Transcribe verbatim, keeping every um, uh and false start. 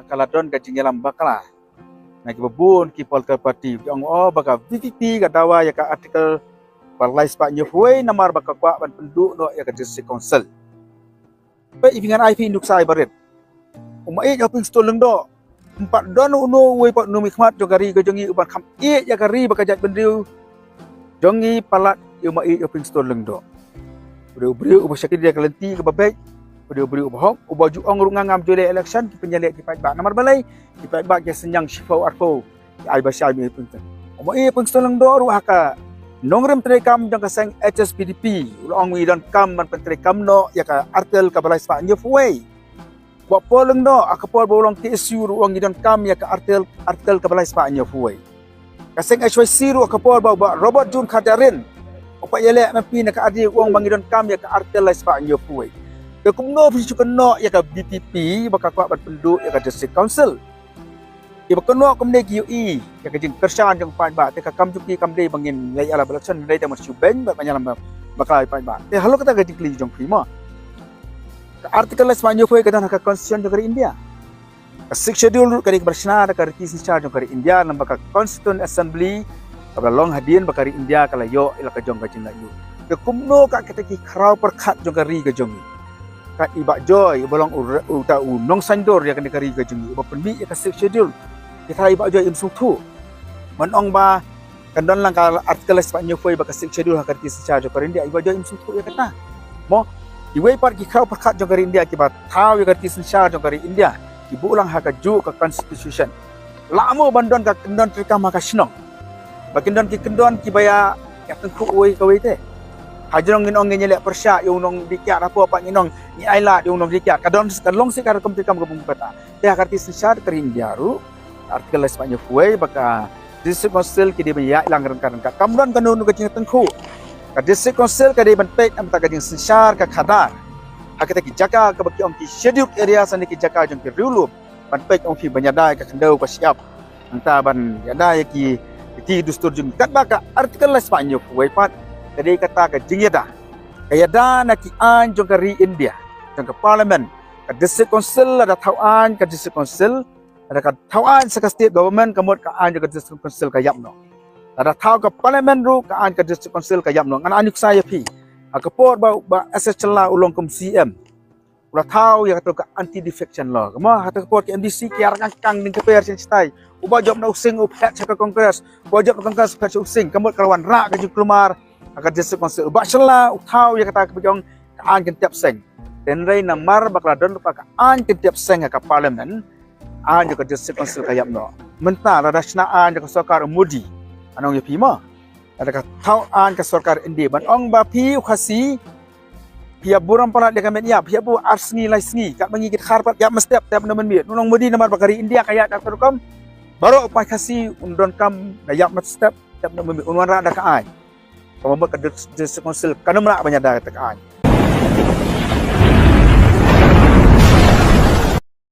ka la don ka jingïalam bakla na kiba bun ki political party, ki ong, oh, ba ka VPP ka dawa ïa ka article ba lai spah hynñiew phew wei namar ba ka kwah ban pynduh noh ïa ka district council. Peit, i phi ngan ai phi nuksa iba rit. U Maieit Hopingstone Lyngdoh, ym pat don uno uwei pat u nongmihkhmat jong ka ri ka jong ngi uban kham ïeit ïa ka ri bad ka jaitbynriew jong ngi palat ïa u Maieit Hopingstone Lyngdoh. U dei u briew uba shakri da ka lynti kaba beit, u dei u briew uba hok, uba ju ong ruh, nga ngam ju leh election, ki pynïaleh ki paidbah. Namar balei? Ki paidbah ki synñiang shiphew arphew ki ai ba shai. U Maieit Hopingstone Lyngdoh ruh, ha ka nongrim treikam jong ka seng HSPDP, u la ong, ngi donkam ban pyntreikam noh ïa ka article kaba lai spah hynñiew phew wei. Bah Paul Lyngdoh, ha ka por ba u long KSU ruh, u ong, ngi donkam ïa ka article, article kaba lai spah hynñiew phew wei. Ka seng HYC ruh, ha ka por ba u Bah Robert June Kharjahrin u kwah ïaleh MP na ka R D A, u ong ba ngi donkam ïa ka article lai spah hynñiew phew wei. Te kumno phi shu kynnoh ïa ka VPP ba ka kwah ban pynduh ïa ka district council? Kiba kynnoh kumne ki ïohi ïa ka jingkyrshan jong paidbah, te ka kam jong ki kam dei ba ngin leit ïalap election, hynrei te ban shu beiñ bad ban ïalam bakla ïa paidbah. Te halor kata ka jingkylli jong phi mo, ka article lai spah hynñiew phew wei ka don ha ka constitution jong ka ri India. Ka Sixth Schedule ruh ka dei kaba la shna da ka riti synshar jong ka ri India, namar ka Constituent Assembly kaba la long hadien ba ka ri India ka la ïoh ïa la ka jong ka jinglaitluid. Te kumno ka kita ki khraw pyrkhat jong ka ri ka jong ngi, ka i Bah Joy uba long u re-, uta u nongsaiñdur ïa kane ka ri ka jong ngi, uba pynmih ïa ka Sixth Schedule, kita i Bah Joy im sngewthuh? Ban ong ba kan don lang ka article lai spah hynñiew phew wei bad ka Sixth Schedule ha ka riti synshar jong ka ri India, i Bah Joy im sngewthuh ïa kata mo? Iwei pat ki khraw pyrkhat jong ka ri India kiba thaw ïa ka riti synshar jong ka ri India ki buh lang ha kajuh ka constitution. Lah mo ban don ka kyndon treikam ha ka shnong, ba kin don ki kyndon kiba ïa, ïa tyngkhuh uwei kawei te? Hajrong ngin ong ngin ïaleh pyrshah ïa u nongdie kiad, hapoh pat ngin ong ngi ailad ïa u nongdie kiad. Ka don, ka long shisha ka rukom treikam kaba ym pat. Te ha ka riti synshar ka ri India ruh, article lai spah hynñiew phew wei ba ka district council ki dei ban ïaid lang ryngkat ryngkat. Kam don kano kano ka jingtyngkhuh. Ka district council ka dei ban peit namar ka jingsynshar ka khadar ha kita ki jaka kaba ki ong ki scheduled areas ne ki jaka jong ki riewlum, ban peit, ong phi, ban ïada ïa ka khyndew ka shyiap, nangta ban ïada ïa ki riti dustur jong ngi. Katba ka article lai spah hynñiew phew wei pat ka dei kata ka jingïada, ka ïada na ki aiñ jong ka ri India, jong ka parliament. Ka district council lada thaw aiñ ka district council, lada ka thaw aiñ sa ka state government, ka mut ka aiñ jong ka district council ka ïap noh. Lada thaw ka parliament ruh, ka aiñ ka district council ka ïap noh. Ngan ai nuksa ïa phi, ha ka por ba, ba S H Shylla u long kum C M, u la thaw ïa kato ka anti defection law. Ka mut ha kato ka por ki MDC ki ïa rangkang ding ka per sha shatai. Uba jop na u Sing u phet sha ka Congress, uba jop na Congress u phet sha u Sing. Ka mut ka la wanrah ka jingkulmar ha ka district council. U Bah Shylla u thaw ïa kata kaba ki ong ka aiñ kyntep seng. Hynrei namar ba ka la don lypa ka aiñ kyntep seng ha ka parliament, aiñ jong ka district council ka ïap noh. Mynta lada shna aiñ jong ka sorkar u Modi, ngan ong ïa phi mo, lada ka thaw aiñ ka sorkar India, ban ong ba phi u Khasi phi ïa burom palat ïa ka met ïap, phi ïa bud ar sngi lai sngi, katba ngi ki dkhar pat ïap mynstep tep noh mynmiet. U nong Modi namar ba ka ri India ka ïaid da kata ka rukom, baroh u paid Khasi un donkam da ïap mynstep tep noh mynmiet, un wanrah da ka aiñ. Ka mut ka dis-, district council kan ym lah ban ïada da ka aiñ.